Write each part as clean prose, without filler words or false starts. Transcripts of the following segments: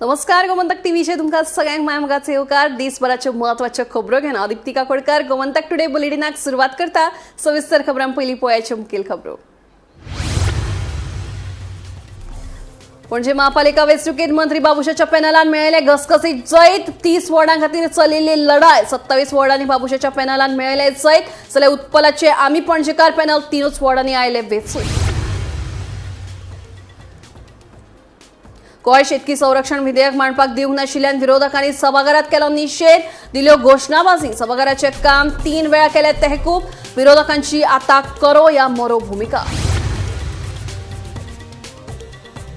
नमस्कार, गोमंतक टीव्हीचे तुमकां सगळ्यांक माय मोगाचे येवकार. दिसभराच्यो म्हत्वाच्यो खबरो घेवन हांव दिप्ती काकोडकर गोमंतक टुडे बुलेटिनाक सुरवात करता. सविस्तर खबरां पयलीं पळयाच्यो मुखेल खबरो. पणजे महापालिका वेंचणुकेत मंत्री बाबुशाच्या पॅनलान मेळयले घसघसीत जैत. 30 वॉर्डां खातीर चलिल्ली लढाय, 27 वॉर्डांनी बाबुशाच्या पॅनलान मेळयले जैत, जाल्यार उत्पलाचे आमी पणजेकार पॅनल 3च वॉर्डांनी आयले वेंचून. गोंय शेतकी संरक्षण विधेयक मांडपाक दिवंक नाशिल्ल्यान विरोधकांनी सभाघरात केलो निशेध, दिल्यो घोशणाबाजी. सभाघराचे काम 3 वेळा केले तहकूब. विरोधकांची आता करो या मरो भूमिका.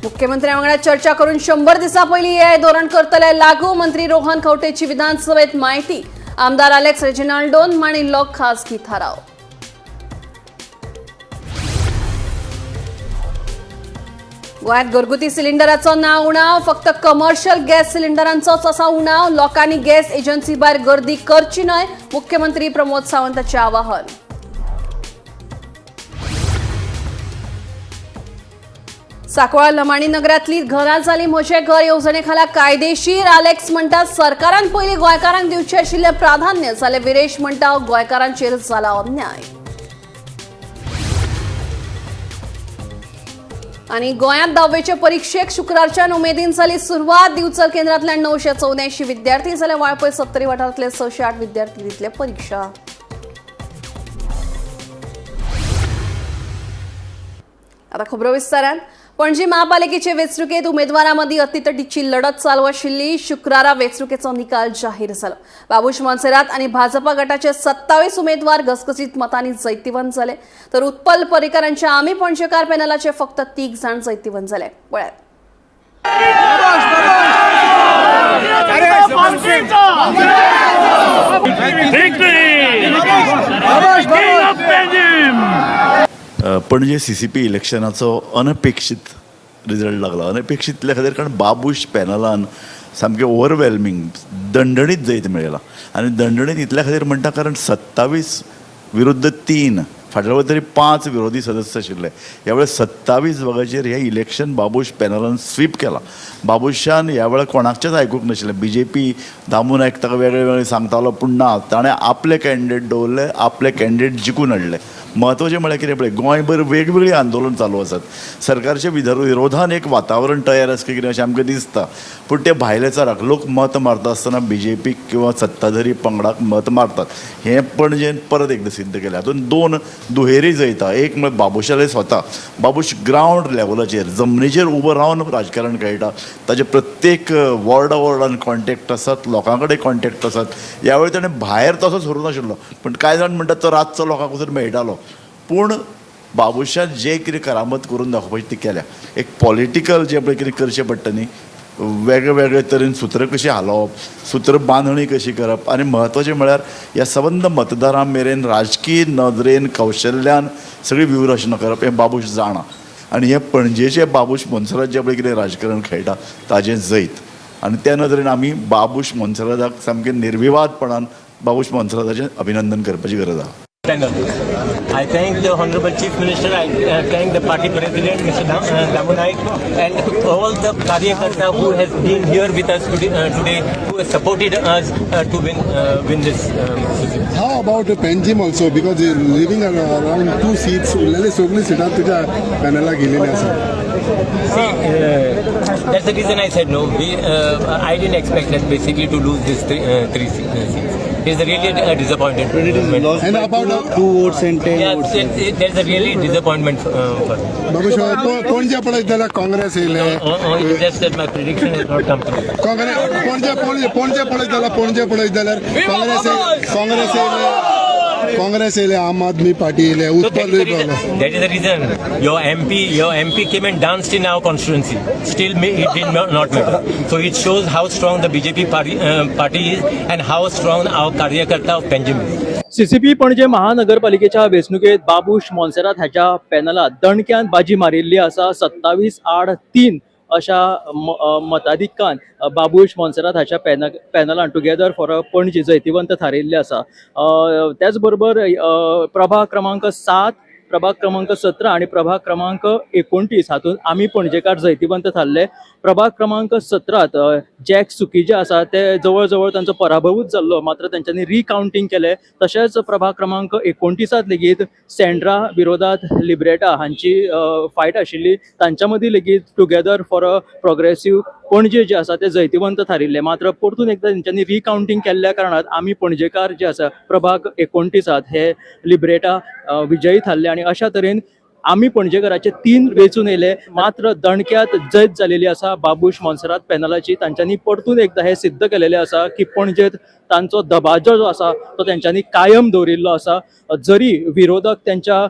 मुख्यमंत्र्यां वांगडा चर्चा करून 100 दिसां पयलीं हे धोरण करतले लागू, मंत्री रोहन खंवटेची विधानसभेत माहिती. आमदार अलेक्स रेजिनाल्डोन मांडिल्लो खासगी थाराव. गोंयांत घरगुती सिलिंडराचो ना उणाव, फक्त कमर्शियल गॅस सिलिंडरांचोच आसा उणाव. लोकांनी गॅस एजन्सी भायर गर्दी करची न्हय, मुख्यमंत्री प्रमोद सावंताचें आवाहन. सांकवाळ लमाणी नगरातली घरां जाली म्हजें घर येवजणे खाला कायदेशीर. आलेक्स म्हणटा सरकारान पयलीं गोंयकारांक दिवचें आशिल्लें प्राधान्य, जाल्यार विरेश म्हणटा गोंयकारांचेर जाला अन्याय. आनी गोंयांत धाव्वेचे परिक्षेक शुक्रारच्यान उमेदीन जाली सुरवात. दिवचल केंद्रांतल्यान 984 विद्यार्थी, जाल्यार वाळपय सत्तरी वाठारांतले 608 विद्यार्थी दितले परीक्षा. आता खबरो विस्तारान. पणजी महापालिकेचे वेंचणुकेत उमेदवारां मदीं अतितटीची लढत चालू आशिल्ली. शुक्रारा वेंचणुकेचो निकाल जाहीर जालो. बाबूश मोन्सेरात आनी भाजपा गटाचे 27 उमेदवार घसघसीत मतांनी जैतिवंत जाले, तर उत्पल पर्रीकरांच्या आमी पणजेकार पॅनलाचे फक्त 3 जाण जैतिवंत जाले. पळयात. पणजे CCP इलेक्शनाचो अनपेक्षीत रिजल्ट लागला. अनपेक्षीत इतल्या खातीर कारण बाबूश पॅनलान सामकें ओवरवेल्मिंग दंडणीत जैत मेळयलां. आनी दंडणीत इतल्या खातीर म्हणटा कारण 27 विरुद्ध 3, फाटल्या वेळार तरी 5 विरोधी सदस्य आशिल्ले, ह्या वेळार 27 जाग्याचेर हें इलेक्शन बाबूश पॅनलान स्वीप केलां. बाबूशान ह्या वेळार कोणाचेंच आयकूंक नाशिल्लें. बीजेपी दामू नायक ताका वेगळे वेगळे सांगतालो, पूण ना, ताणें आपले कॅन्डिडेट दवरले, आपले कॅन्डिडेट जिखून हाडले. म्हत्वाचें म्हळ्यार कितें पळय, गोंयभर वेगवेगळीं आंदोलन चालू आसात, सरकारच्या विरोधान एक वातावरण तयार आसा कितें अशें आमकां दिसता. पूण ते भायलेचाराक लोक मत मारता आसतना बीजेपीक किंवा सत्ताधारी पंगडाक मत मारतात हें पणजेन परत एकदां सिद्ध केलें. हातूंत 2 दुहेरी जैता, एक म्हळ्यार बाबूशाले स्वता, बाबूश ग्रावंड लेवलाचेर जमनीचेर उबो रावन राजकारण खेळटा, ताजे प्रत्येक वॉर्डा वॉर्डान कॉन्टेक्ट आसात, लोकां कडेन कॉन्टेक्ट आसात. ह्या वेळार ताणें भायर तसो सरूंक नाशिल्लो, पूण कांय जाण म्हणटात तो रातचो लोकांक वचून मेळटालो. पूण बाबूशान जे कितें करामत करून दाखोवपाची ती केल्या. एक पॉलिटिकल जें पळय कितें करचें पडटा न्ही, वेगळे वेगळे तरेन सुत्रां कशीं हालोवप, सुत्र बांदणी कशी करप, आनी म्हत्वाचें म्हळ्यार ह्या सबंद मतदारां मेरेन राजकीय नदरेन कौशल्यान सगळी व्यूहरचना करप हें बाबूश जाणा. आनी हें पणजेचें बाबूश मोन्सेरात जें पळय कितें राजकारण खेळटा ताजें जैत. आनी त्या नदरेन आमी बाबूश मोन्सेराताक सामकें निर्विवादपणान बाबूश मोन्सेराताचें अभिनंदन करपाची गरज आसा. I thank the Honorable Chief Minister, I thank the party president, Mr. Damu Naik, and all the Karyakarta who has been here with us today, who has supported us to win this seat. How about Panjim also? Because leaving around 2 seats, उरलेले सगळी सिटां तुझ्या पॅनलाक गेलेली आसा. See, that's the reason I said no. I didn't expect that basically to lose these three seats. It's really a disappointment. And about 2 votes and 10 Yeah, votes. There's a really disappointment for me. Babush, Panaji पळयत जाल्यार काँग्रेस येयले. Only just that my prediction has not come true. Congress Panaji Panaji Panaji पळयत जाल्यार, पणजे पळयत जाल्यार काँग्रेस काँग्रेस येयले, काँग्रेस येयले, आम आदमी पार्टी येयले, So Utpal. that is the reason your MP came and danced in our constituency. Still, it did not matter. So it shows how strong the BJP party is and how strong our Karyakarta of Panjim is. CCP Panaji महानगरपालिकेच्या वेंचणुकेत बाबूश मोन्सेरात ह्याच्या पॅनलात दणक्यान बाजी मारिल्ली आसा. 27-3 अशा मताधिक्यान बाबूश मोन्सेरात हाच्या पॅनलान together for a Panaji जैतिवंत थारिल्ले आसा. त्याच बरोबर प्रभाग क्रमांक 7, प्रभाग क्रमांक 17 आणि प्रभाग क्रमांक 29 हातूंत आमी पणजेकार जैतिवंत थारले. प्रभाग क्रमांक 17 जॅक सुखीजे आसा ते जवळ जवळ तांचो पराभवूच जाल्लो, मात्र तेंच्यांनी रिकावंटींग केलें. तशेंच प्रभाग क्रमांक 29 लेगीत सेंड्रा विरोधात लिब्रेटा हांची फायट आशिल्ली, तांच्या मदीं लेगीत together for a progressive Panaji जे आसा ते जैतिवंत थारिल्ले. मात्र परतून एकदां तेंच्यांनी रिकावंटींग केल्ल्या कारणान आमी पणजेकार जे आसा प्रभाग 29 हे लिब्रेटा विजयी थारले आनी अशा तरेन आमी पणजेकाराचे 3 वेंचून येयले. मात्र दणक्यात जैत जालेली आसा बाबूश मोन्सेरात पॅनलाची. तांच्यांनी परतून एकदां हें सिद्ध केलेलें आसा की पणजेत तांचो दबाजो जो आसा तो तेंच्यांनी कायम दवरिल्लो आसा. जरी विरोधक त्यांच्या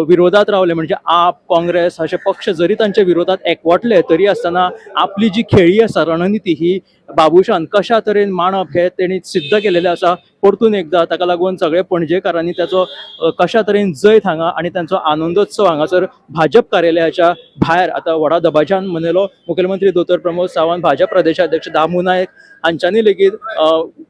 विरोधात रावले, म्हणजे आप, काँग्रेस अशे पक्ष जरी तांच्या विरोधात एकवटले तरी आसतना आपली जी खेळी आसा रणनिती ही बाबूशान कशा तरेन मांडप हे तेणी सिद्ध केलेलें आसा परतून एकदां. ताका लागून सगळे पणजेकारांनी ताचो कशा तरेन जैत हांगा आनी तांचो आनंदोत्सव हांगासर भाजप कार्यालयाच्या भायर आतां व्हडा दबाज्यान मनयलो. मुखेलमंत्री दोतोर प्रमोद सावंत, भाजप प्रदेशाध्यक्ष दामू नायक हांच्यांनी लेगीत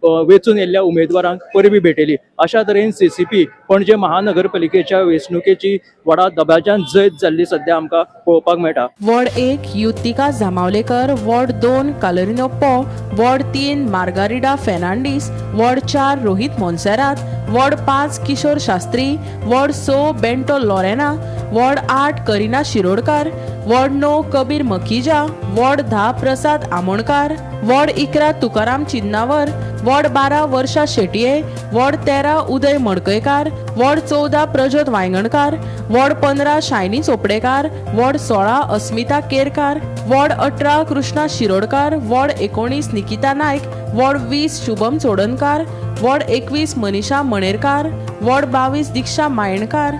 वेंचून येयल्ल्या उमेदवारांक परबीं भेटयली. अशा तरेन सीसीपी पणजे महानगरपालिकेच्या वेंचणुकेची व्हडा दबाज्यान जैत जाल्ली सद्या आमकां पळोवपाक मेळटा. Ward 1 Yutika Jamavlekar, ward 2 Carlino Po, ward 3 Margarida Fernandes, ward 4 Rohit Monserrate, ward 5 Kishore Shastri, ward 6 Bento Lorena, ward 8 Kareena Shirodkar, ward 9 Kabir Makhija, ward 10 Prasad Amonkar, ward 11 Tukaram Chinnavar, ward 12 Varsha Shetye, ward 13 Uday Madkaikar, ward 14 Prajyot Wayangankar, ward 15 Shaini Chopdekar, ward 16 Asmita Kerkar, ward 18 Krishna Shirodkar, ward 19 Nikita Naik, ward 20 Shubham Chodankar, ward 21 Manisha Manerkar, ward 22 Diksha Mayenkar,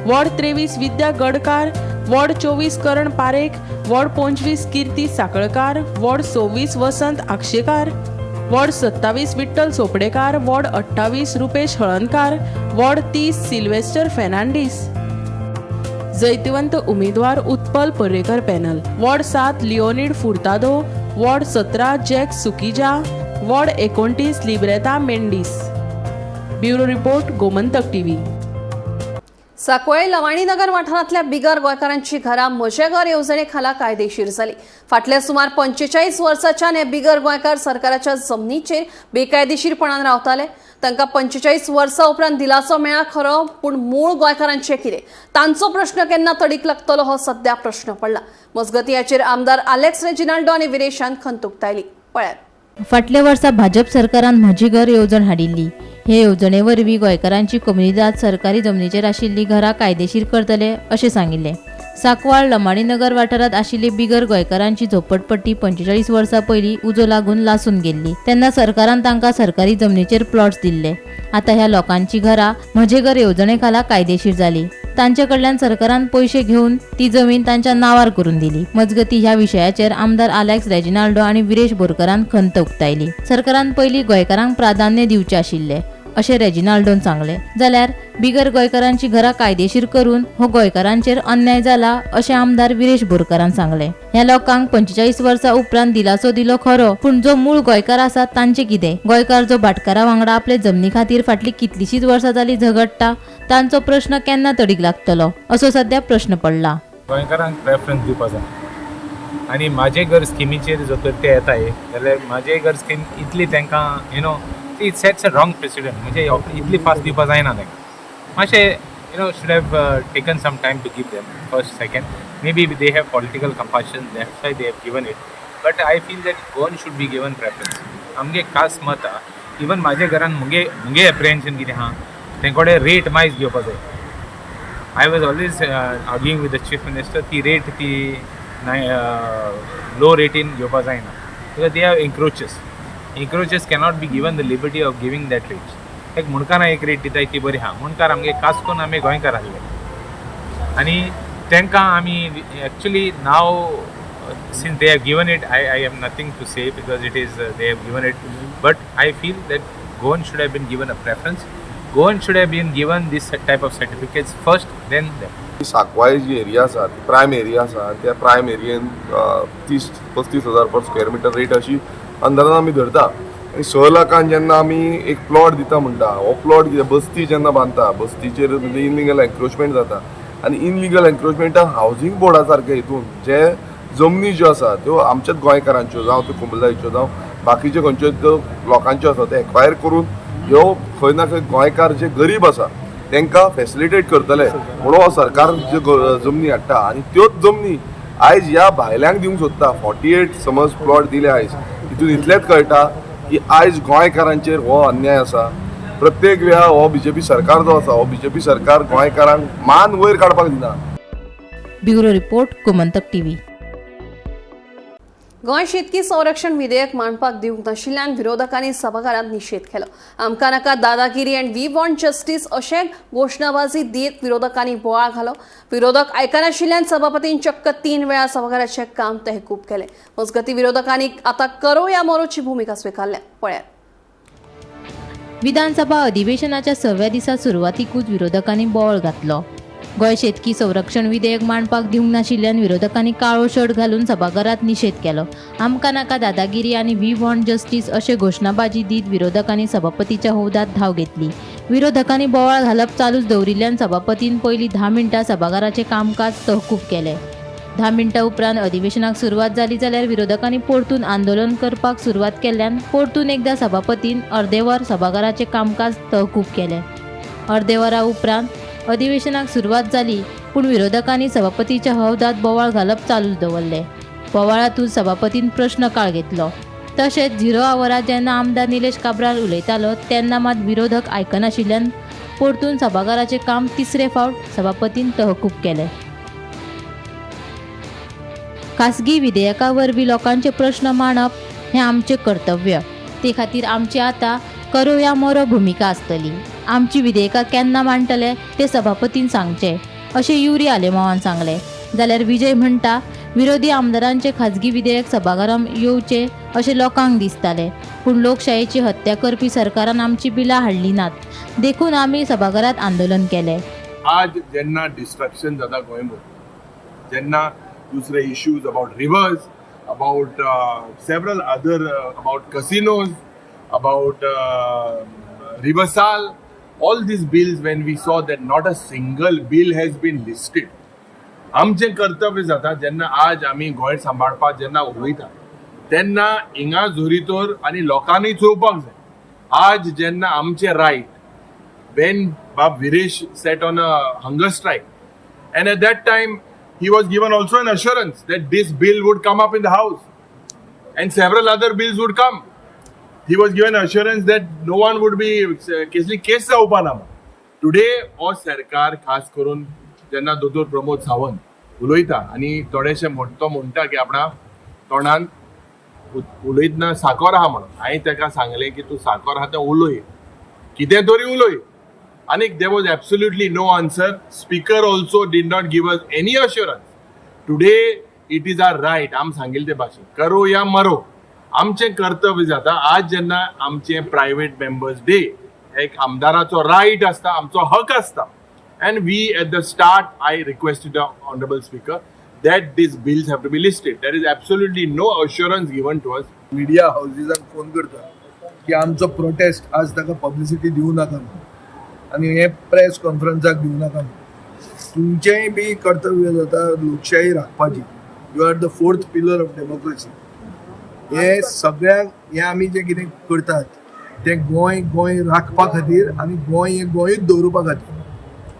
ward 23 Vidya Gadkar, ward 24 Karan Parekh, ward 25 Kirti Sakalkar, ward 26 Vasant Akshekar, ward 27 Vitthal Chopdekar, ward 28 Rupesh Halankar, ward 30 Silvester Fernandes. जैतिवंत उमेदवार Utpal Parrikar panel. Ward 7 Leonid Furtado, ward 17 Jack Sukhija, ward 29 Libreta Mendes. Bureau report, Gomantak TV. Sancoale Lavaninagar वाठारांतल्या बिगर गोंयकारांची घरां म्हजें घर येवजणे खाला कायदेशीर जाली. फाटल्या सुमार 45 वर्सांच्यान हे बिगर गोंयकार सरकाराच्या जमनीचेर बेकायदेशीरपणान रावताले. तांकां 45 वर्सां उपरांत दिलासो मेळ्ळा खरो, पूण मूळ गोंयकारांचें कितें, तांचो प्रश्न केन्ना तडीक लागतलो हो सध्या प्रश्न पडला. मजगतीं हाचेर आमदार आलेक्स रेजिनाल्डो आनी विरेशान खंत उक्तायली. पळयात. फाटल्या वर्सा भाजप सरकारान म्हजी घर येवजण हाडिल्ली. हे येवजणे वरवीं गोंयकारांची कोमुनिदाद सरकारी जमनीचेर आशिल्लीं घरां कायदेशीर करतले अशें सांगिल्लें. सांकवाळ लमाणीनगर वाठारांत आशिल्ली बिगर गोंयकारांची झोपडपट्टी 45 वर्सां पयलीं उजो लागून लासून गेल्ली तेन्ना सरकारान तांकां सरकारी जमनीचेर प्लॉट्स दिल्ले. आतां ह्या लोकांची घरां म्हजें घर येवजणे खाला कायदेशीर जाली. तांचे कडल्यान सरकारान पयशे घेवन ती जमीन तांच्या नांवार करून दिली. मजगतीं, ह्या विशयाचेर आमदार आलेक्स रेजिनाल्डो आनी विरेश बोरकरान खंत उक्तायली. सरकारान पयलीं गोंयकारांक प्राधान्य दिवचें आशिल्लें अशें रेजिनाल्डोन सांगलें. जाल्यार बिगर गोंयकारांची घरां कायदेशीर करून हो गोंयकारांचेर अन्याय जाला अशें आमदार विरेश बोरकारान सांगलें. ह्या लोकांक 45 वर्सां उपरांत दिलासो दिलो खरो, पूण जो मूळ गोंयकार आसा तांचें कितें? गोंयकार जो भाटकारा वांगडा आपले जमनी खातीर फाटलीं कितलींशींच वर्सां जालीं झगडटा, तांचो प्रश्न केन्ना तडीक लागतलो असो सध्या प्रश्न पडला. गोंयकारांक प्रेफरन्स दिवपा जाय आनी म्हाजें घर स्किमीचेर जर तर ते येताय जाल्यार म्हाजें घर स्कीम इतली तांकां it sets a wrong precedent. म्हणजे इतली फास्ट दिवपा जायना तांकां. मातशें should have taken some time to give them first. Second, maybe they have political compulsion, that's why they have given it, but I feel that Goan should be given preference. आमगे खास मत आहा. Even म्हाज्या घरान मुगे एप्रिहेन्शन कितें आहा, तें कडेन रेट मायज घेवपा जाय. I was always arguing with the chief minister, ती रेट ती लो रेटीन घेवपा जायना because they are encroachers. Encroachers cannot be given the liberty of giving that rates. एक मुणकारां एक रेट दिताय ती बरी आहा. मुणकार आमगे खास करून आमी गोंयकार आसले आनी तांकां आमी actually now since they have given it, I have nothing to say because it is they have given it, but I feel that Goan should have been given a preference. Goan should have been given this type of certificates first, then them. Sancoale ji area आसा ती prime area आसा. त्या prime एरियेन 30-35 हजार per square metre rate अशी अंदाजान आमी धरता. आनी 6 लाखान जेन्ना आमी एक प्लॉट दिता म्हणटा, हो प्लॉट कितें बस्ती जेन्ना बांदता बस्तीचेर म्हणजे इनलिगल एन्क्रोचमेंट जाता आनी इनलिगल एन्क्रोचमेंटान हावजींग बोर्डा सारके हितून जे जमनी ज्यो आसा त्यो आमच्याच गोंयकारांच्यो जावं त्यो कोमुनिदादीच्यो जावं बाकीच्यो खंयच्यो त्यो लोकांच्यो आसा ते एक्वायर करून ह्यो खंय ना खंय गोंयकार जे गरीब आसा तांकां फेसिलिटेट करतले म्हणून हो सरकार ज्यो जमनी हाडटा आनी त्योच जमनी आयज ह्या भायल्यांक दिवंक सोदता. 48 समज प्लॉट दिले आयज, हितून इतलेंच कळटा की आयज गोंयकारांचेर हो अन्याय आसा. प्रत्येक वेळा हो बीजेपी सरकार जो आसा हो बीजेपी सरकार गोंयकारांक मान वयर काडपाक दिना. Bureau report, Gomantak TV. Goa शेतकी संरक्षण विधेयक मांडपाक दिवंक नाशिल्ल्यान विरोधकांनी सभाघरांत निशेध केलो. आमकां नाका दादागिरी अँड we want justice अशें घोशणाबाजी दीत विरोधकांनी बोवाळ घालो. विरोधक आयकनाशिल्ल्यान सभापतीन चक्क 3 वेळा सभाघराचें काम तहकूब केलें. मजगतीं विरोधकांनी आतां करो या मरोची भुमिका स्विकारल्या. पळयात. विधानसभा अधिवेशनाच्या 6व्या दिसा सुरवातीकूच विरोधकांनी बोवाळ घातलो. गोंय शेतकी संरक्षण विधेयक मांडपाक दिवंक नाशिल्ल्यान विरोधकांनी काळो शर्ट घालून सभाघरांत निशेध केलो. आमकां नाका दादागिरी आनी we want justice अशे घोशणाबाजी दीत विरोधकांनी सभापतीच्या हौदात धांव घेतली. विरोधकांनी बोवाळ घालप चालूच दवरिल्ल्यान सभापतीन पयलीं 10 मिनटां सभाघराचें कामकाज तहकूब केलें. 10 मिनटां उपरांत अधिवेशनाक सुरवात जाली जाल्यार विरोधकांनी परतून आंदोलन करपाक सुरवात केल्ल्यान परतून एकदा सभापतीन अर्दे वर सभाघराचें कामकाज तहकूब केलें. अर्दे वरा उपरांत अधिवेशनाक सुरवात जाली, पूण विरोधकांनी सभापतीच्या हौदात बोवाळ घालप चालूच दवरलें. बोवाळांतूच सभापतीन प्रश्न काळ घेतलो. तशेंच 0 आवरात जेन्ना आमदार निलेश काब्राल उलयतालो तेन्ना मात विरोधक आयकनाशिल्ल्यान परतून सभाघराचें काम तिसरे फावट सभापतीन तहकूब केलें. खासगी विधेयका वरवीं लोकांचे प्रश्न मांडप हें आमचें कर्तव्य, ते खातीर आमची आतां करो या मरो भुमिका आसतली. आमची विधेयकां केन्ना मांडटले ते सभापतीन सांगचे अशें युरी आलेमांवान सांगलें. जाल्यार विजय म्हणटा विरोधी आमदारांचे खाजगी विधेयक सभाघरांत येवचे अशें लोकांक दिसतालें, पूण लोकशायेची हत्या करपी सरकारान आमची बिलां हाडली नात, देखून आमी सभाघरांत आंदोलन केलें. आज जेन्ना डिस्ट्रक्शन जाता गोंयभर, जेन्ना दुसरे issues about rivers, about several other about casinos, about Riversal, all these bills, when we saw that not a single bill has been listed, आमचें कर्तव्य जाता जेन्ना आज आमी गोंय सांबाळपाक जेन्ना उलयता तेन्ना हिंगा जोरीतोर आनी लोकांनी चोवपाक जाय. आज जेन्ना आमचें right, when Bab Viresh sat on a hunger strike, and at that time he was given also an assurance that this bill would come up in the house and several other bills would come. He was given assurance that no one would be कसली केस जावपा ना. Today हो सरकार खास करून जेन्ना दोतोर प्रमोद सावंत उलयता आनी थोडेशे तो म्हणटा की आपणा तोंडान उलयतना साकोर आहा म्हणून, हांवें ताका सांगलें की तूं साकोर आहा तें उलय, कितें तरी उलय. आनी there was absolutely no answer. Speaker also did not give us any assurance. Today it is our right, आम सांगिल्ले ते भाशेन करो या मरो आमचें कर्तव्य जाता. आज जेन्ना आमचें प्रायवेट मेंबर्स डे एक आमदाराचो रायट आसता, आमचो हक आसता. And we at the start I requested the honourable speaker that these bills have to be listed. There is absolutely no assurance given to us. Media हावजीसांक phone करता की आमचो protest आज ताका पब्लिसिटी दिवं नाका म्हणून आनी हे प्रेस कॉन्फरन्साक दिवं नाका म्हणून. तुमचेंय बी कर्तव्य जाता लोकशाही राखपाची. You are the fourth pillar of democracy. हे सगळ्यांक हे आमी जें कितें करतात तें गोंय गोंय राखपा खातीर आनी गोंय हें गोंयूच दवरुपा खातीर.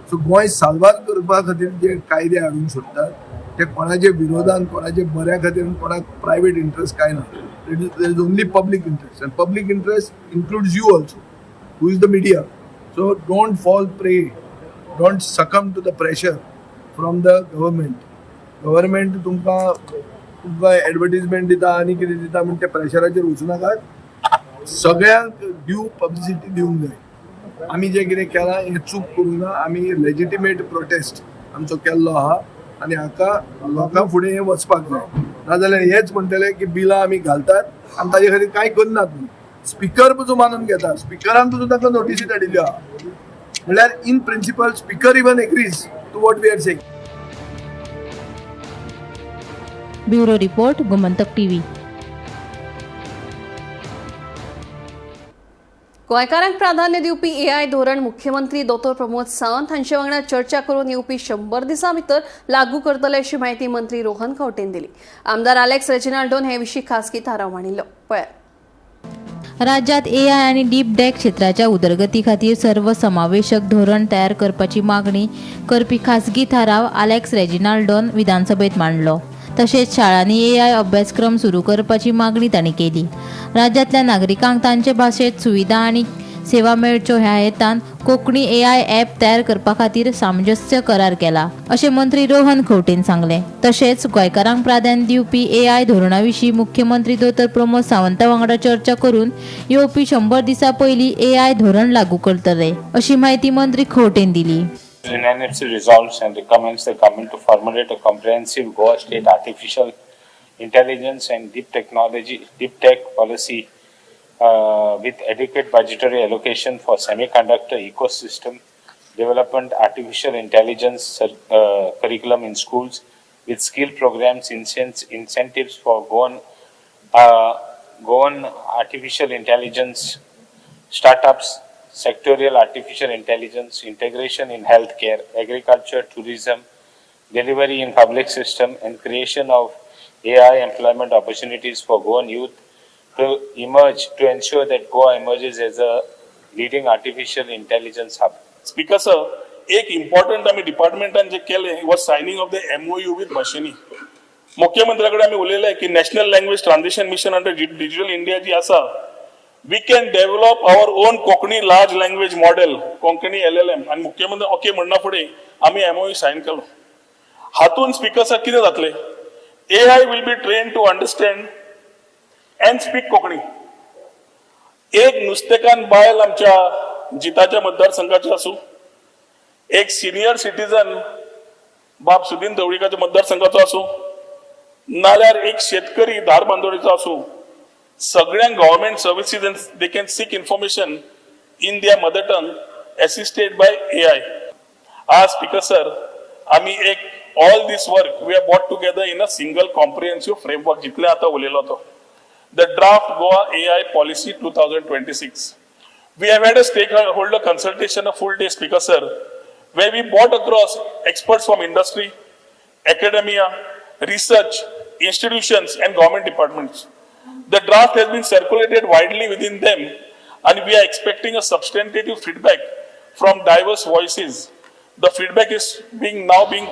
सो गोंय साल्वार करपा खातीर जे कायदे हाडूंक सोदतात ते कोणाच्या विरोधान, कोणाच्या बऱ्या खातीर, कोणाक प्रायवेट इंट्रस्ट कांय ना. There is only public interest, and public interest includes you also, who is the media. So don't fall prey, don't succumb to the pressure from the government. Government तुमकां तुमकां एडवर्टीजमेंट दिता आनी कितें दिता म्हण त्या प्रेशराचेर वचूं नाकात. सगळ्यांक ड्यू पब्लिसिटी दिवंक जाय. आमी जें कितें केलां हें चूक करूंक ना. आमी लेजिटिमेट प्रोटेस्ट आमचो केल्लो आहा आनी हाका लोकां फुडें हें वचपाक जाय. नाजाल्यार हेच म्हणटले की बिलां आमी घालतात आनी ताजे खातीर कांय करनात म्हणून. स्पिकर पसून मानून घेता, स्पिकरान पसून ताका नोटीसी धाडिल्ल्यो आहा. म्हणल्यार in principle speaker even agrees to what we are saying. Bureau report, Gomantak TV. गोंयकारांक प्राधान्य दिवपी एआय धोरण मुख्यमंत्री दोतोर प्रमोद सावंत हांचे वांगडा चर्चा करून येवपी 100 दिसां भितर लागू करतले अशी म्हायती मंत्री रोहन खंवटेन दिली. आमदार आलेक्स रेजिनाल्डोन हे विशीं खासगी थाराव मांडिल्लो. पळयात. राज्यात एआय आनी डीप टेक क्षेत्राच्या उदरगती खातीर सर्वसमावेशक धोरण तयार करपाची मागणी करपी खासगी थाराव आलेक्स रेजिनाल्डोन विधानसभेत मांडलो. तशेंच शाळांनी एआय अभ्यासक्रम सुरू करपाची मागणी तांणी केली. राज्यांतल्या नागरिकांक तांचे भाशेत सुविधा आनी सेवा मेळच्यो ह्या हेतान कोंकणी एआय ॲप तयार करपा खातीर सामंजस्य करार केला अशें मंत्री रोहन खंवटेन सांगलें. तशेंच गोंयकारांक प्राधान्य दिवपी एआय धोरणा विशीं मुख्यमंत्री दोतोर प्रमोद सावंता वांगडा चर्चा करून येवपी 100 दिसां पयलीं एआय धोरण लागू करतले अशी म्हायती मंत्री खंवटेन दिली. Unanimously resolves and recommends the government to formulate a comprehensive Goa state artificial intelligence and deep technology, deep tech policy with adequate budgetary allocation for semiconductor ecosystem development, artificial intelligence curriculum in schools, with skill programs, incentives for Goan artificial intelligence startups, sectorial artificial intelligence integration in healthcare, agriculture, tourism, delivery in public system, and creation of AI employment opportunities for Goan youth to ensure that Goa emerges as a leading artificial intelligence hub. Speaker sir, एक important आमी डिपार्टमेंटान जे केलें was signing of the MOU with Bhashini. मुख्यमंत्र्या कडेन आमी उलयले की National Language Transition Mission under Digital India जी आसा, we can develop our own Konkani large language model, Konkani LLM. आनी मुख्यमंत्री ओके म्हणना फुडें आमी एमओयू सायन केलो. हातून स्पीकर सर कितें जातलें, AI will be trained to understand and speak Konkani. एक नुस्तेकान बायल आमच्या जिताच्या मतदारसंघाची आसूं, एक सिनियर सिटीजन बाब सुदीन ढवळीकाच्या मतदारसंघाचो आसूं, नाल्यार एक शेतकरी धारबांदोडेचो आसूं, सगळ्यांक government services they can seek information in their mother tongue assisted by AI. आज स्पीकर सर, आमी एक all this work we have brought together in a single comprehensive framework, जितले आतां उलयलो तो the draft Goa AI policy 2026. We have had a stakeholder consultation, a full day, Speaker sir, where we brought across experts from industry, academia, research, institutions, and government departments. The draft has been circulated widely within them, and we are expecting a substantive feedback from diverse voices. The feedback is being now being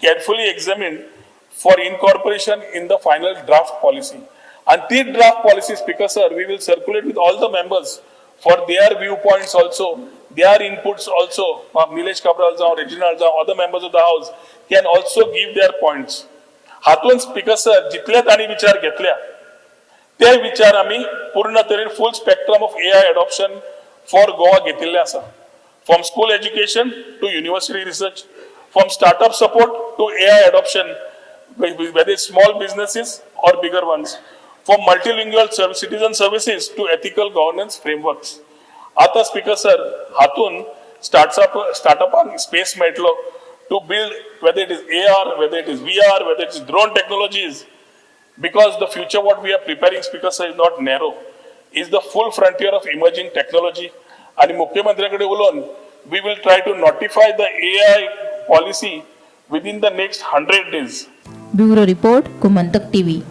carefully examined for incorporation in the final draft policy. And the draft policy, Speaker sir, we will circulate with all the members for their viewpoints also, their inputs also. Nilesh Cabral जावं, Reginald जावं, other members of the house can also give their points. हातून speaker sir, जितले तांणी विचार घेतल्या ते विचार आमी पूर्ण तरेन full spectrum of AI adoption for Goa घेतिल्ले आसा, from school education to university research, from startup support to AI adoption, whether it's small businesses or bigger ones, from multilingual citizen services to ethical governance frameworks. आता speaker sir, हातून स्टार्टअपांक space मेळटलो to build, whether it is AR, whether it is VR, whether it is drone technologies, because the future what we are preparing, Speaker sir, is not narrow, is the full frontier of emerging technology. आणि मुख्यमंत्र्याकडे उलोवन we will try to notify the AI policy within the next 100 days. Bureau report, Gomantak TV.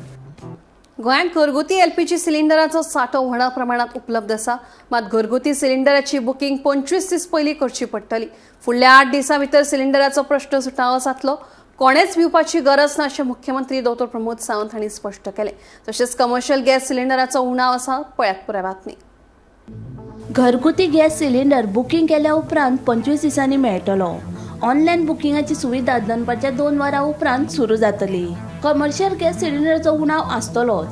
गोंयांत घरगुती LPG सिलिंडराचो सांठो व्हडा प्रमाणात उपलब्ध आसा. मात घरगुती सिलिंडराची बुकींग 25 दीस पयलीं करची पडटली. फुडल्या 8 दिसां भितर सिलिंडराचो प्रश्न सुटावो जातलो. कोणेच भिवपाची गरज ना अशें मुख्यमंत्री दोतोर प्रमोद सावंत हांणी स्पश्ट केलें. तशेंच कमर्शियल गॅस सिलिंडराचो उणाव आसा. पळयात पुराय बातमी. घरगुती गॅस सिलिंडर बुकींग केल्या उपरांत 25 दिसांनी मेळटलो. ऑनलायन बुकिंगाची सुविधा दनपारच्या 2 वरां उपरांत सुरू जातली. कमर्शियल गॅस सिलिंडरचो उणाव आसतलोच.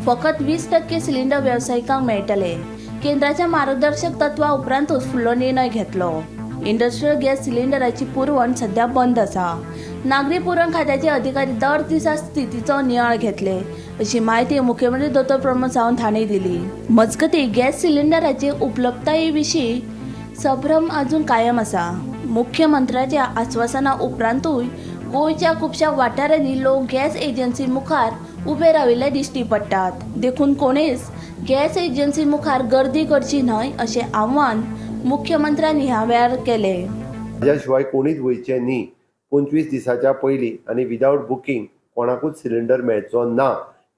फकत 20% सिलिंडर वेवसायिकांक मेळटले. केंद्राच्या मार्गदर्शक तत्वा उपरांतूच फुडलो निर्णय घेतलो. इंडस्ट्रियल गॅस सिलिंडराची पुरवण सध्या बंद आसा. नागरी पुरवण खात्याचे अधिकारी दर दिसा स्थितीचो नियाळ घेतले अशी म्हायती मुख्यमंत्री दोतोर प्रमोद सावंत हांणी दिली. मजगतीं, गॅस सिलिंडराची उपलब्धताये विशीं संभ्रम अजून कायम आसा. मुख्यमंत्र्याच्या आस्वासना उपरांतूय गोंयच्या खुबश्या वाठारांनी लोक गॅस एजन्सी मुखार उबे राविल्ले दिश्टी पडटात. देखून कोणीच गॅस एजन्सी मुखार गर्दी करची न्हय अशें आव्हान मुख्यमंत्र्यांनी ह्या वेळार केलें. हाज्या शिवाय कोणीच वयचें न्ही. 25 दिसाच्या पयलीं आनी विदावट बुकींग कोणाकूच सिलिंडर मेळचो ना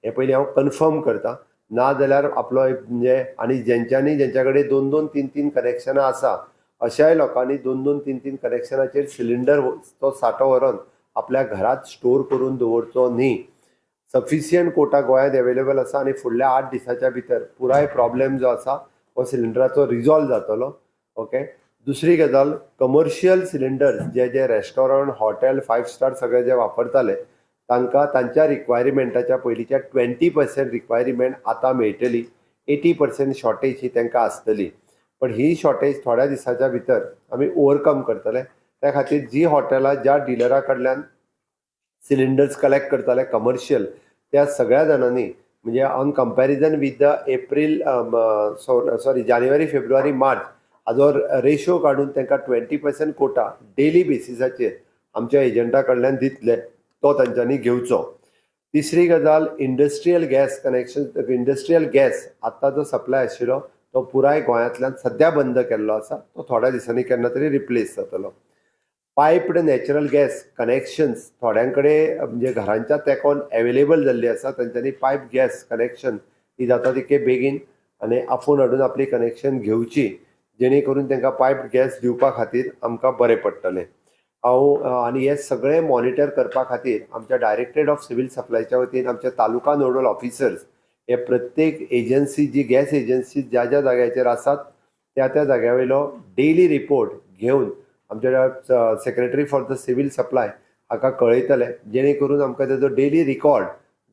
हें पयलीं हांव कन्फर्म करता. ना जाल्यार आपलो म्हणजे आनी जेंच्यांनी जेंच्या कडेन 2-2, 3-3 कनेक्शनां आसा अशाय लोकांनी 2-2, 3-3 कनेक्शनाचेर सिलिंडर तो सांठो व्हरोन आपल्या घरांत स्टोर करून दवरचो न्ही. सफिशियंट कोटा गोंयांत एवेलेबल आसा आनी फुडल्या 8 दिसाच्या भितर पुराय प्रॉब्लेम जो आसा हो सिलिंडराचो रिजॉल्व जातलो. ओके, दुसरी गजाल, कमर्शियल सिलिंडर्स जे जे रेस्टॉरंट, हॉटेल, 5 स्टार सगळे जे वापरताले तांकां तांच्या रिक्वायरमेंटाच्या पयलींच्या 20% रिक्वायरमेंट आतां मेळटली. 80% शॉर्टेज ही तांकां आसतली. पण ही शॉर्टेज थोड्या दिसाच्या भितर आमी ओवरकम करतले. त्या खातीर जी हॉटेलां ज्या डिलरा कडल्यान सिलिंडर्स कलेक्ट करताले कमर्शियल, त्या सगळ्या जाणांनी म्हणजे on comparison with the April sorry January, February, March हाजो रेशो काडून तांकां 20% कोटा डेली बेसिसाचेर आमच्या एजंटा कडल्यान दितले, तो तांच्यांनी घेवचो. तिसरी गजाल, industrial gas connection, industrial gas आत्तां जो सप्लाय आशिल्लो तो पुराय गोंयांतल्यान सद्या बंद केल्लो आसा. तो थोड्या दिसांनी केन्ना तरी रिप्लेस जातलो. पायप्ड नॅचरल गॅस कनेक्शन्स थोड्यां कडेन म्हणजे घरांच्या तेंकोन एवेलेबल जाल्ली आसा. तांच्यांनी पायप गॅस कनेक्शन ही जाता तितके बेगीन आनी आफोवन हाडून आपली कनेक्शन घेवची, जेणे करून तांकां पायप गॅस दिवपा खातीर आमकां बरें पडटलें. हांव आनी हें सगळें मॉनिटर करपा खातीर आमच्या डायरेक्टरेट ऑफ सिवील सप्लायच्या वतीन आमच्या तालुका नोडल ऑफिसर्स हे प्रत्येक एजन्सी जी गॅस एजन्सी ज्या ज्या जाग्याचेर आसात त्या त्या जाग्या वयलो डेली रिपोर्ट घेवन आमच्या secretary for the civil supply हाका कळयतले, जेणे करून आमकां तेजो डेली रिकॉर्ड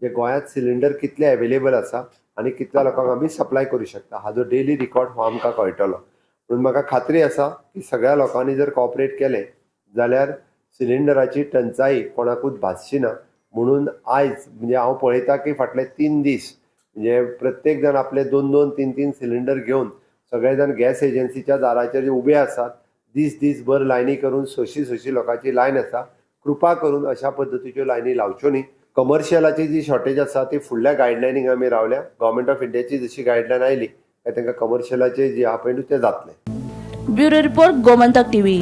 जे गोंयांत सिलिंडर कितले एवेलेबल आसा आनी कितल्या लोकांक आमी सप्लाय करूं शकता हाजो डेली रिकॉर्ड हो आमकां कळटलो. म्हणून म्हाका खात्री आसा की सगळ्या लोकांनी जर कॉपरेट केलें जाल्यार सिलिंडराची टंचाई कोणाकूच भासची ना. म्हणून आयज म्हणजे हांव पळयता की फाटले 3 दीस म्हणजे प्रत्येक जाण आपले 2-2, 3-3 सिलिंडर घेवन सगळे जाण गॅस एजन्सीच्या दाराचेर उबे आसात. दीस दीसभर लायनी करून 600-600 लोकांची लायन आसा. कृपा करून अशा पद्दतीच्यो लायनी लावच्यो न्ही. कमर्शियलाची जी शॉर्टेज आसा ती फुडल्या गायडलायनीक आमी रावल्या. गव्हर्मेंट ऑफ इंडियाची जशी गायडलायन आयली काय तांकां कमर्शियलाचे जे आहा पळय तें जातलें. Bureau report, Gomantak TV.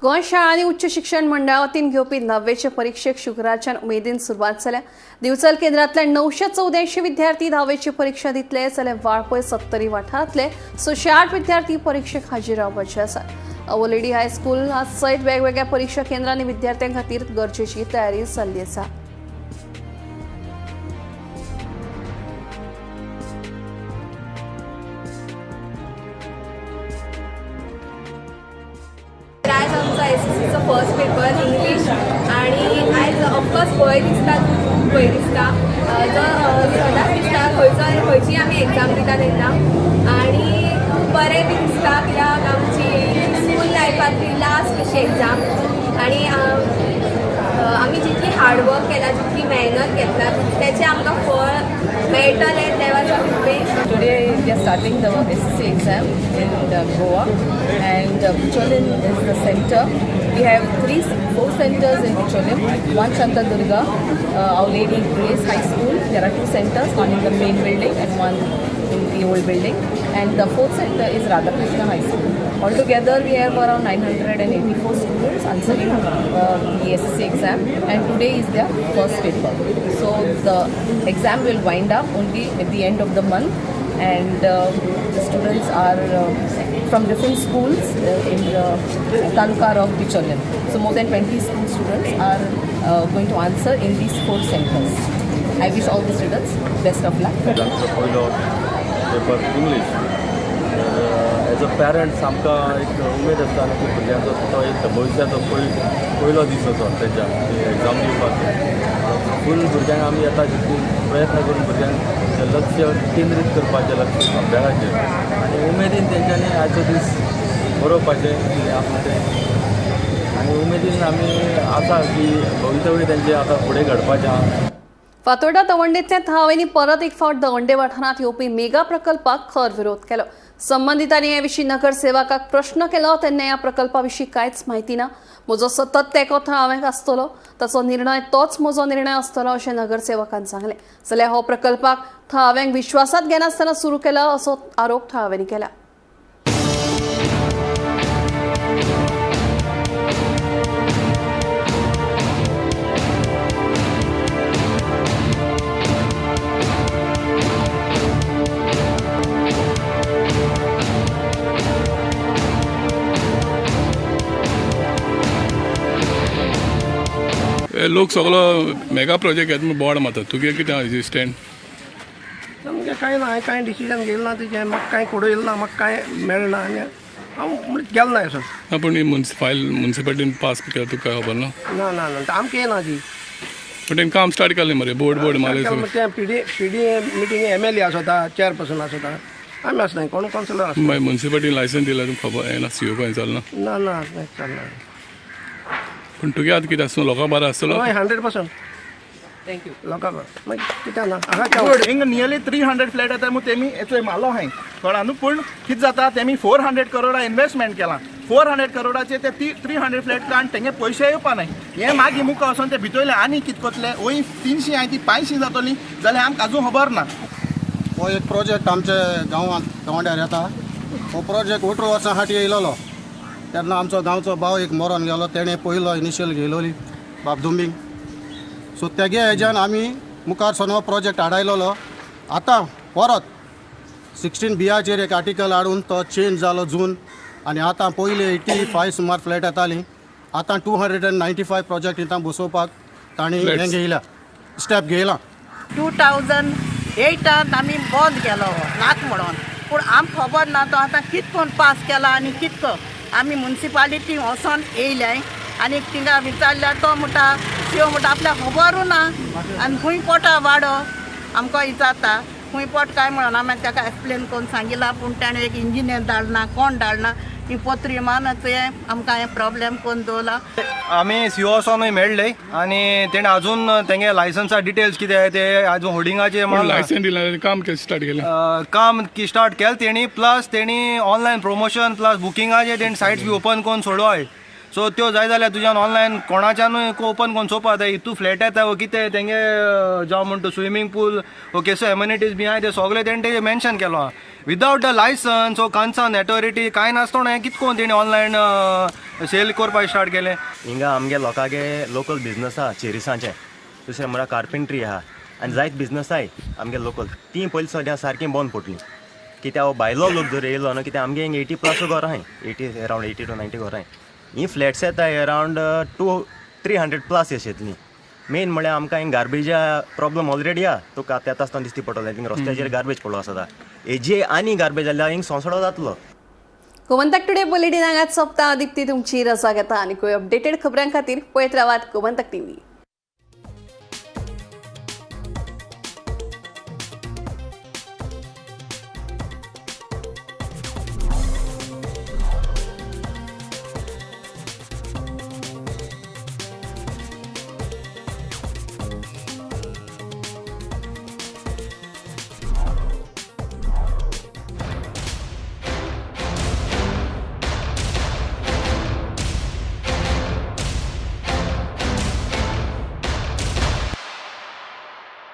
Goa शाळा आनी उच्च शिक्षण मंडळा वतीन घेवपी 9वेचे परिक्षेक शुक्रारच्यान उमेदीन सुरवात जाल्या. दिवचल केंद्रांतले 984 विद्यार्थी 10वेची परीक्षा दितले, जाल्यार वाळपय 70 वाठारांतले 608 विद्यार्थी परिक्षेक हाजीर रावपाचे आसात. अवलेडी हायस्कूल सयत वेगवेगळ्या परीक्षा केंद्रांनी विद्यार्थ्यां खातीर गरजेची तयारी जाल्ली आसा. आयज आमचो एसएससीचो फर्स्ट पेपर इंग्लीश आनी आयज ऑफकोर्स भंय दिसता, खूब भंय दिसता. जो सदांच दिसता खंयचो खंयची आमी एग्जाम दिता तेन्ना, आनी खूब बरें बी दिसता कित्याक आमची स्कूल लायफांतली लास्ट अशी एग्जाम आनी आमी जितली हार्डवर्क केला, जितली मेहनत घेतला तेचें आमकां फळ मेळटलें देवाच्या कृपेन. Today we are starting the SSC exam in Goa, and Bicholim is the center. We have 4 centers in Bicholim. One Shanta Durga, Our Lady Grace High School. There are 2 centers, one in the main building and one in the old building. And the 4th center is Radhakrishna High School. Altogether we have around 984 students answering the SSC exam, and today is their first paper. So the exam will wind up only at the end of the month, and the students are from different schools in the taluka of Bicholim. So more than 20 school students are going to answer in these 4 centers. I wish all the students best of luck. Paper English. As a parents आमकां एक उमेद आसता न्हू की भुरग्यांचो तो एक भविश्याचो पयलो दीस असो तेच्या एग्जाम दिवपाक. फूल भुरग्यांक आमी येता तितली प्रयत्न करून भुरग्यांक लक्ष केंद्रीत करपाचें, लक्ष अभ्यासाचेर, आनी उमेदीन तेंच्यांनी आयचो दीस बरोवपाचें कितें आसा तें, आनी उमेदीन आमी आसा की भवितव्य तेंचें आतां फुडें घडपाचें आसा. फातोर्डा दवंडेंतल्या थळाव्यांनी परत एक फावट दवंडे वाठारांत येवपी मेगा प्रकल्पाक खर विरोध केलो. संबंधितांनी हे विशीं नगरसेवकाक प्रश्न केलो तेन्ना ह्या प्रकल्पा विशीं कांयच म्हायती ना. म्हजो सतत तेंको थळाव्यांक आसतलो, ताचो निर्णय तोच म्हजो निर्णय आसतलो अशें नगरसेवकान सांगलें. जाल्यार हो प्रकल्पाक थळाव्यांक विश्वासात घेनासतना सुरू केला असो आरोप थळाव्यांनी केला. लोक सगळो मेगा प्रोजेक्ट येता म्हूण बोवाळ मारता, तुगे कितें आहा स्टँड? सामकें कांय ना, हांवें कांय डिसिजन घेयलें ना तेजें, म्हाका कांय कोडयलें ना, म्हाका कांय मेळना ना आनी हांव गेलो ना सर. ना पूण फायल मुन्सिपालिटीन पास केला तुका काय खबर ना? ना ना ना, आमकां येना ती. पूण तेणें काम स्टार्ट केलें मरे, बोर्ड बोर्ड मारले. तें P D meeting MLA आसता, चेअरपर्सन आसता, आमी आसना, कोण कावन्सिलर आसता. मागीर मुन्सिपालिटीन लायसन्स दिल्यार तुका खबर येना, सीओ खंय चलना? ना ना चलना. पूण तुगे आतां कितें आसता, लोकां बरो आसतलो? हय, 100%. Thank you. लोकां बरो मागीर कितें ना हिंग नियरली 300 फ्लॅट येता म्हूण तेमी चोय मारलो हांवें कळ्ळा न्हू. पूण कितें जाता, तेमी 400 करोडा इन्वेस्टमेंट केलां, 400 करोडाचे ते 300 फ्लॅट काडून तेंगे पयशे येवपा नाय. हें मागीर मुखार वचोन ते भितरले आनी कितें करतले, वय 300 आहाय ती 500 जातली जाल्यार आमकां आजून खबर ना. हो एक प्रोजेक्ट आमच्या गांवांत गांवड्यार येता. हो प्रोजेक्ट 18 वर्सां फाटीं येयलेलो तेन्ना आमचो गांवचो भाव एक मरोन गेलो, तेणें पयलो इनिशियल घेयलोली बाबदुंबींग. सो तेगे हेज्यान आमी मुखार सरून हो प्रोजेक्ट हाडायलोलो. आतां परत 16 बीआचेर एक आर्टिकल हाडून तो चेंज जालो जून, आनी आतां पयलीं 85 सुमार फ्लॅट येतालीं, आतां 295 प्रोजेक्ट हिंगा बसोवपाक तांणी हें घेयला, स्टेप घेयला. 2008 आमी बंद केलो हो नाक म्हणून, पूण आमकां खबर ना तो आतां कितकोन पास केला आनी कितको. आमी मुन्सिपालिटी वचोन येयले आनी तिंगा विचारल्यार तो म्हणटा सीओ म्हणटा आपल्याक खबरूय ना आनी खूंय पोटा वाडो आमकां विचारता खूंय पोट काय म्हणून. आमी ताका एक्सप्लेन करून सांगिलां, पूण ताणें एक इंजिनियर धाडना, कोण धाडना, ही पत्री मानच हें आमकां हें प्रॉब्लेम करून दवरला. आमी सीओ वचोनूय मेळ्ळे आनी तेणें अजून तेंगे लायसन्सा डिटेल्स कितें ते अजून होर्डिंगाचे लायसन दिला, काम स्टार्ट केलें, काम स्टार्ट केलें तेणी, प्लस तेणी ऑनलायन प्रमोशन प्लस बुकिंगाचे तेणी सायट्स बी ओपन करून सोडवाय. सो त्यो जाय जाल्यार तुज्यान ऑनलायन कोणाच्यानूय ओपन करून चोवपा जाता, इतू फ्लॅट येता वो कितें तेंगे जावं म्हणटा स्विमींग पूल वो केसो एम्युनिटीज बी आहाय ते सगळे तेणें तेजें मेन्शन केलो आहा. विदावट the licence वो कन्सर्न ऑथॉरिटी कांय नासतना हें कितें करून तेणी ऑनलायन सेल करपाक स्टार्ट केलें. हिंगा आमगे लोकांगे लोकल बिजनस आहा चेरिसांचें, दुसरें म्हळ्यार कार्पेंट्री आहा आनी जायत बिजनस आहाय आमगे लोकल, तीं पयलीं सद्या सारकीं बंद पडलीं. कित्याक हो भायलो लोक जर येयलो न्हू, कित्याक आमगे हिंगा 80 प्लस घरां आहाय, 80 अरावंड 80 to 90 घरां आहाय. ही फ्लॅट्स येता अरावंड 200-300 प्लस अशें येतली. मेन म्हळ्यार आमकां हिंग गार्बेजा प्रॉब्लम ऑलरेडी आहा, तुका आतां येता आसतना दिसती पडटलें थिंग रस्त्याचेर गार्बेज पडलो आसता, हेजे आनी गार्बेज जाल्यार हिंग सोंसडो जातलो. गोमंतक टुडे बुलेटिन हांगाच सोंपता. दीप्ती तुमची रजा घेता आनी कोय अपडेटेड खबरां खातीर पळयत रावात गोमंतक टीव्ही.